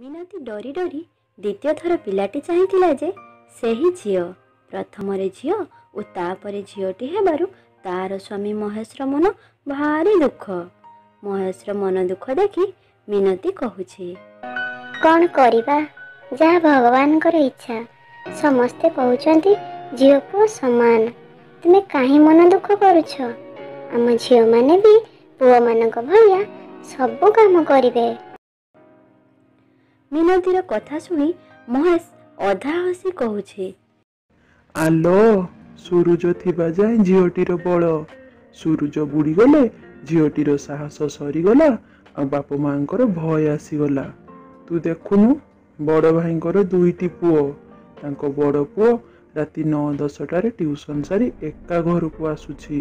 ମିନତି ଡରି ଡରି ଦ୍ୱିତୀୟ ଥର ପିଲାଟି ଚାହିଁଥିଲା ଯେ ସେହି ଝିଅ। ପ୍ରଥମରେ ଝିଅ ଓ ତାପରେ ଝିଅଟି ହେବାରୁ ତାର ସ୍ୱାମୀ ମହେଶର ମନ ଭାରି ଦୁଃଖ। ମହେଶର ମନ ଦୁଃଖ ଦେଖି ମିନତି କହୁଛି, କ'ଣ କରିବା, ଯାହା ଭଗବାନଙ୍କର ଇଚ୍ଛା। ସମସ୍ତେ କହୁଛନ୍ତି ଝିଅ ପୁଅ ସମାନ, ତୁମେ କାହିଁ ମନ ଦୁଃଖ କରୁଛ? ଆମ ଝିଅମାନେ ବି ପୁଅମାନଙ୍କ ଭଳିଆ ସବୁ କାମ କରିବେ। ମିନତିର କଥା ଶୁଣି ମହେଶ ଅଧା ହସି କହୁଛି, ଆଲୋ, ସୁରୁଜ ଥିବା ଯାଏଁ ଝିଅଟିର ବଳ। ସୁରୁଜ ବୁଡ଼ିଗଲେ ଝିଅଟିର ସାହସ ସରିଗଲା ଆଉ ବାପ ମାଙ୍କର ଭୟ ଆସିଗଲା। ତୁ ଦେଖୁନୁ, ବଡ଼ ଭାଇଙ୍କର 2ଟି ପୁଅ। ତାଙ୍କ ବଡ଼ ପୁଅ ରାତି 9 10ଟାରେ ଟ୍ୟୁସନ ସାରି ଏକା ଘରକୁ ଆସୁଛି।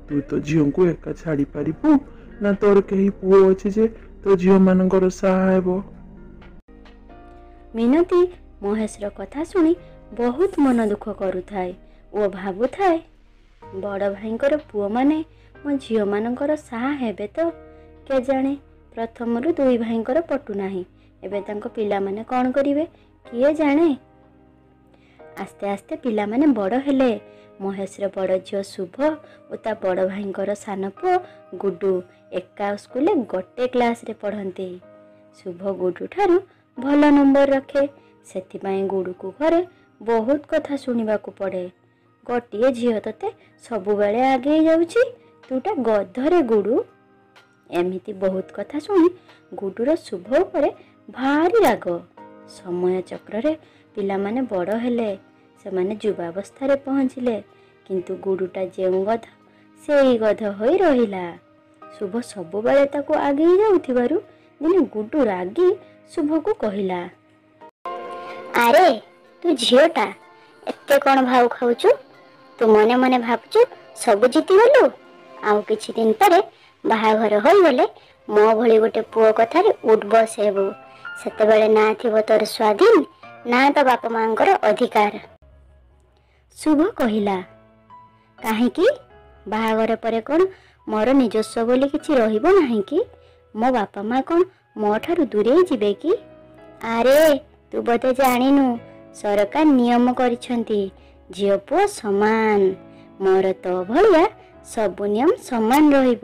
ତୁ ତୋ ଝିଅଙ୍କୁ ଏକା ଛାଡ଼ି ପାରିବୁ ନା ତୋର କେହି ପୁଅ ଅଛି ଯେ ତୋ ଝିଅମାନଙ୍କର ସାହା ହେବ? ମିନତି ମହେଶର କଥା ଶୁଣି ବହୁତ ମନ ଦୁଃଖ କରୁଥାଏ ଓ ଭାବୁଥାଏ, ବଡ଼ ଭାଇଙ୍କର ପୁଅମାନେ ମୋ ଝିଅମାନଙ୍କର ସାହା ହେବେ ତ? କେଜାଣେ, ପ୍ରଥମରୁ ଦୁଇ ଭାଇଙ୍କର ପଟୁନାହିଁ, ଏବେ ତାଙ୍କ ପିଲାମାନେ କ'ଣ କରିବେ କିଏ ଜାଣେ। ଆସ୍ତେ ଆସ୍ତେ ପିଲାମାନେ ବଡ଼ ହେଲେ। ମହେଶର ବଡ଼ ଝିଅ ଶୁଭ ଓ ତା ବଡ଼ ଭାଇଙ୍କର ସାନ ପୁଅ ଗୁଡୁ ଏକା ସ୍କୁଲରେ ଗୋଟେ କ୍ଲାସରେ ପଢ଼ନ୍ତି। ଶୁଭ ଗୁଡୁ ଠାରୁ ଭଲ ନମ୍ବର ରଖେ, ସେଥିପାଇଁ ଗୁଡୁକୁ ଘରେ ବହୁତ କଥା ଶୁଣିବାକୁ ପଡ଼େ। ଗୋଟିଏ ଝିଅ ତୋତେ ସବୁବେଳେ ଆଗେଇ ଯାଉଛି, ତୁଟା ଗଧରେ ଗୁଡୁ। ଏମିତି ବହୁତ କଥା ଶୁଣି ଗୁଡୁର ଶୁଭ ଉପରେ ଭାରି ରାଗ। ସମୟ ଚକ୍ରରେ ପିଲାମାନେ ବଡ଼ ହେଲେ, ସେମାନେ ଯୁବାବସ୍ଥାରେ ପହଞ୍ଚିଲେ, କିନ୍ତୁ ଗୁଡୁଟା ଯେଉଁ ଗଧ ସେଇ ଗଧ ହୋଇ ରହିଲା। ଶୁଭ ସବୁବେଳେ ତାକୁ ଆଗେଇ ଯାଉଥିବାରୁ ଦିନେ ଗୁଡୁ ରାଗି ଶୁଭକୁ କହିଲା, ଆରେ ତୁ ଝିଅଟା ଏତେ କ'ଣ ଭାଉ ଖାଉଛୁ? ତୁ ମନେ ମନେ ଭାବୁଛୁ ସବୁ ଜିତିଗଲୁ। ଆଉ କିଛି ଦିନ ପରେ ବାହାଘର ହୋଇଗଲେ ମୋ ଭଳି ଗୋଟେ ପୁଅ କଥାରେ ଉଠ୍ ବସ୍ ହେବୁ। ସେତେବେଳେ ନା ଥିବ ତୋର ସ୍ୱାଧୀନ, ନା ତୋ ବାପା ମାଙ୍କର ଅଧିକାର। ଶୁଭ କହିଲା, କାହିଁକି? ବାହାଘର ପରେ କ'ଣ ମୋର ନିଜସ୍ୱ ବୋଲି କିଛି ରହିବ ନାହିଁ କି? ମୋ ବାପା ମା କ'ଣ ମୋ ଠାରୁ ଦୂରେଇ ଯିବେ କି? ଆରେ ତୁ ବୋଧେ ଜାଣିନୁ, ସରକାର ନିୟମ କରିଛନ୍ତି ଝିଅ ପୁଅ ସମାନ। ମୋର ତୋ ଭଳିଆ ସବୁ ନିୟମ ସମାନ ରହିବ।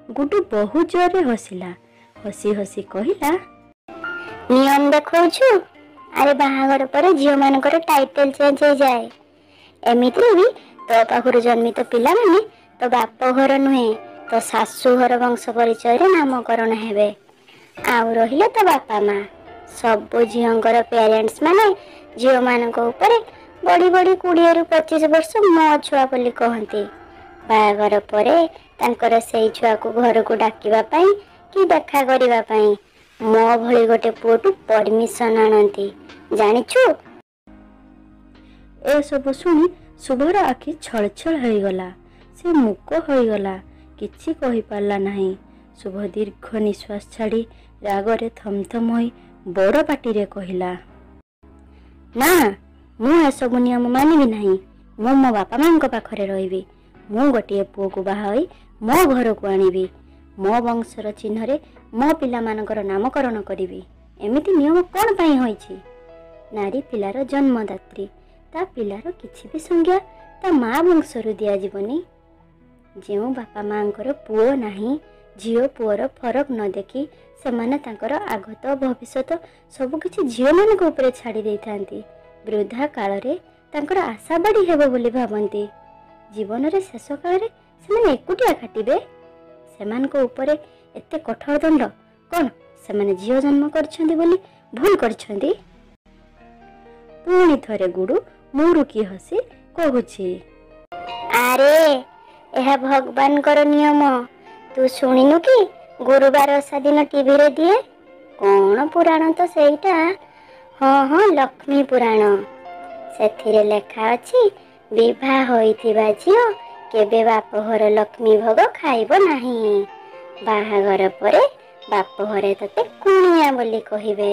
ଗୁଡୁ ବହୁତ ଜୋରରେ ହସିଲା। ହସି ହସି କହିଲା, ନିୟମ ଦେଖାଉଛୁ? ଆରେ ବାହାଘର ପରେ ଝିଅମାନଙ୍କର ଟାଇଟେଲ ଚେଞ୍ଜ ହେଇଯାଏ। ଏମିତିରେ ବି ତୋ ପାଖରୁ ଜନ୍ମିତ ପିଲାମାନେ ତୋ ବାପ ଘର ନୁହେଁ, ତୋ ଶାଶୁ ଘର ବଂଶ ପରିଚୟରେ ନାମକରଣ ହେବେ। ଆଉ ରହିଲେ ତୋ ବାପା ମା, ସବୁ ଝିଅଙ୍କର ପ୍ୟାରେଣ୍ଟସ୍ ମାନେ ଝିଅମାନଙ୍କ ଉପରେ ବଢ଼ି ବଢ଼ି 20ରୁ 25 ବର୍ଷ ମୋ ଛୁଆ ବୋଲି କହନ୍ତି। ବାହାଘର ପରେ ତାଙ୍କର ସେଇ ଛୁଆକୁ ଘରକୁ ଡାକିବା ପାଇଁ କି ଦେଖା କରିବା ପାଇଁ ମୋ ଭଳି ଗୋଟେ ପୁଅଠୁ ପରମିସନ ଆଣନ୍ତି, ଜାଣିଛୁ? ଏସବୁ ଶୁଣି ଶୁଭର ଆଖି ଛଳଛଳ ହୋଇଗଲା। ସେ ମୂକ ହୋଇଗଲା, କିଛି କହିପାରିଲା ନାହିଁ। ଶୁଭ ଦୀର୍ଘ ନିଶ୍ୱାସ ଛାଡ଼ି ରାଗରେ ଥମଥମ ହୋଇ ବଡ଼ ପାଟିରେ କହିଲା, ନା, ମୁଁ ଏସବୁ ନିୟମ ମାନିବି ନାହିଁ। ମୁଁ ମୋ ବାପା ମାଙ୍କ ପାଖରେ ରହିବି। ମୁଁ ଗୋଟିଏ ପୁଅକୁ ବାହା ହୋଇ ମୋ ଘରକୁ ଆଣିବି। ମୋ ବଂଶର ଚିହ୍ନରେ ମୋ ପିଲାମାନଙ୍କର ନାମକରଣ କରିବି। ଏମିତି ନିୟମ କ'ଣ ପାଇଁ ହୋଇଛି? ନାରୀ ପିଲାର ଜନ୍ମଦାତ୍ରୀ, ତା ପିଲାର କିଛି ବି ସଂଜ୍ଞା ତା ମା ବଂଶରୁ ଦିଆଯିବନି? ଯେଉଁ ବାପା ମାଙ୍କର ପୁଅ ନାହିଁ, ଝିଅ ପୁଅର ଫରକ ନ ଦେଖି ସେମାନେ ତାଙ୍କର ଆଗତ ଭବିଷ୍ୟତ ସବୁକିଛି ଝିଅମାନଙ୍କ ଉପରେ ଛାଡ଼ି ଦେଇଥାନ୍ତି। ବୃଦ୍ଧା କାଳରେ ତାଙ୍କର ଆଶା ବାଡ଼ି ହେବ ବୋଲି ଭାବନ୍ତି। ଜୀବନରେ ଶେଷ କାଳରେ ସେମାନେ ଏକୁଟିଆ କାଟିବେ। ସେମାନଙ୍କ ଉପରେ ଏତେ କଠୋର ଦଣ୍ଡ କ'ଣ ସେମାନେ ଝିଅ ଜନ୍ମ କରିଛନ୍ତି ବୋଲି ଭୁଲ କରିଛନ୍ତି? ପୁଣି ଥରେ ଗୁଡୁ ମୁରୁକି ହସି କହୁଛି, ଆରେ ଏହା ଭଗବାନଙ୍କର ନିୟମ। ତୁ ଶୁଣିନୁ କି ଗୁରୁବାର ଓଷା ଦିନ ଟିଭିରେ ଦିଏ? କ'ଣ ପୁରାଣ ତ ସେଇଟା? ହଁ ହଁ, ଲକ୍ଷ୍ମୀ ପୁରାଣ। ସେଥିରେ ଲେଖା ଅଛି ବିବାହ ହୋଇଥିବା ଝିଅ କେବେ ବାପଘର ଲକ୍ଷ୍ମୀ ଭୋଗ ଖାଇବ ନାହିଁ। ବାହାଘର ପରେ ବାପଘରେ ତତେ କୁଣିଆ ବୋଲି କହିବେ।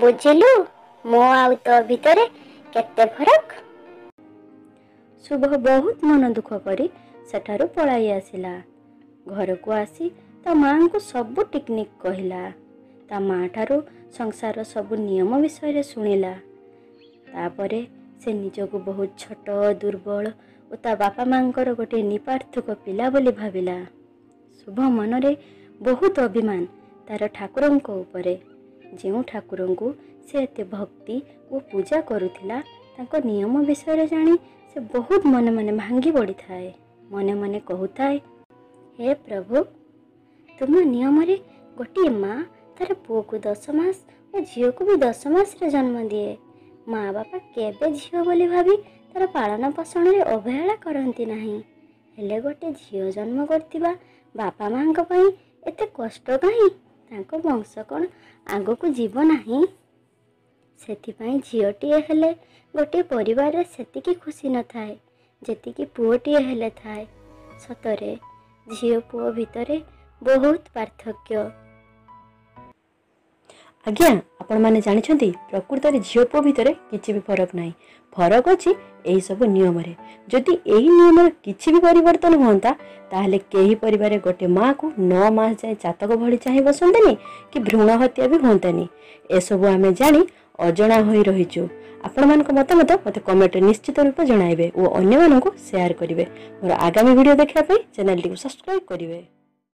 ବୁଝିଲୁ ମୋ ଆଉ ତୋ ଭିତରେ କେତେ ଫରକ? ଶୁଭ ବହୁତ ମନ ଦୁଃଖ କରି ସେଠାରୁ ପଳାଇ ଆସିଲା। ଘରକୁ ଆସି ତା ମାଙ୍କୁ ସବୁ ଟିକନିକ କହିଲା। ତା ମା' ଠାରୁ ସଂସାରର ସବୁ ନିୟମ ବିଷୟରେ ଶୁଣିଲା। ତାପରେ ସେ ନିଜକୁ ବହୁତ ଛୋଟ, ଦୁର୍ବଳ ଓ ତା ବାପା ମାଆଙ୍କର ଗୋଟିଏ ନିପାର୍ଥକ ପିଲା ବୋଲି ଭାବିଲା। ଶୁଭ ମନରେ ବହୁତ ଅଭିମାନ ତାର ଠାକୁରଙ୍କ ଉପରେ। ଯେଉଁ ଠାକୁରଙ୍କୁ ସେ ଏତେ ଭକ୍ତି ଓ ପୂଜା କରୁଥିଲା, ତାଙ୍କ ନିୟମ ବିଷୟରେ ଜାଣି ସେ ବହୁତ ମନେ ମନେ ଭାଙ୍ଗି ପଡ଼ିଥାଏ। ମନେ ମନେ କହୁଥାଏ, ହେ ପ୍ରଭୁ, ତୁମ ନିୟମରେ ଗୋଟିଏ ମା ତାର ପୁଅକୁ 10 ମାସ ଓ ଝିଅକୁ ବି 10 ମାସରେ ଜନ୍ମ ଦିଏ। ମା ବାପା କେବେ ଝିଅ ବୋଲି ଭାବି ତାର ପାଳନ ପୋଷଣରେ ଅବହେଳା କରନ୍ତି ନାହିଁ। ହେଲେ ଗୋଟେ ଝିଅ ଜନ୍ମ କରିଥିବା ବାପା ମାଆଙ୍କ ପାଇଁ ଏତେ କଷ୍ଟ କାହିଁ? ତାଙ୍କ ବଂଶ କ'ଣ ଆଗକୁ ଯିବ ନାହିଁ? ସେଥିପାଇଁ ଝିଅଟିଏ ହେଲେ ଗୋଟିଏ ପରିବାରରେ ସେତିକି ଖୁସି ନଥାଏ ଯେତିକି ପୁଅଟିଏ ହେଲେ ଥାଏ। ସତରେ ଝିଅ ପୁଅ ଭିତରେ ବହୁତ ପାର୍ଥକ୍ୟ। ଆଜ୍ଞା, ଆପଣମାନେ ଜାଣିଛନ୍ତି, ପ୍ରକୃତରେ ଝିଅ ପୁଅ ଭିତରେ କିଛି ବି ଫରକ ନାହିଁ। ଫରକ ଅଛି ଏହିସବୁ ନିୟମରେ। ଯଦି ଏହି ନିୟମର କିଛି ବି ପରିବର୍ତ୍ତନ ହୁଅନ୍ତା, ତାହେଲେ କେହି ପରିବାରରେ ଗୋଟେ ମାଆକୁ 9 ମାସ ଯାଏଁ ଚାତକ ଭଳି ଚାହିଁ ବସନ୍ତେନି କି ଭ୍ରୂଣ ହତ୍ୟା ବି ହୁଅନ୍ତାନି। ଏସବୁ ଆମେ ଜାଣି ଅଜଣା ହୋଇ ରହିଛୁ। ଆପଣମାନଙ୍କ ମତାମତ ମୋତେ କମେଣ୍ଟରେ ନିଶ୍ଚିତ ରୂପେ ଜଣାଇବେ ଓ ଅନ୍ୟମାନଙ୍କୁ ସେୟାର କରିବେ। ମୋର ଆଗାମୀ ଭିଡ଼ିଓ ଦେଖିବା ପାଇଁ ଚ୍ୟାନେଲଟିକୁ ସବସ୍କ୍ରାଇବ୍ କରିବେ।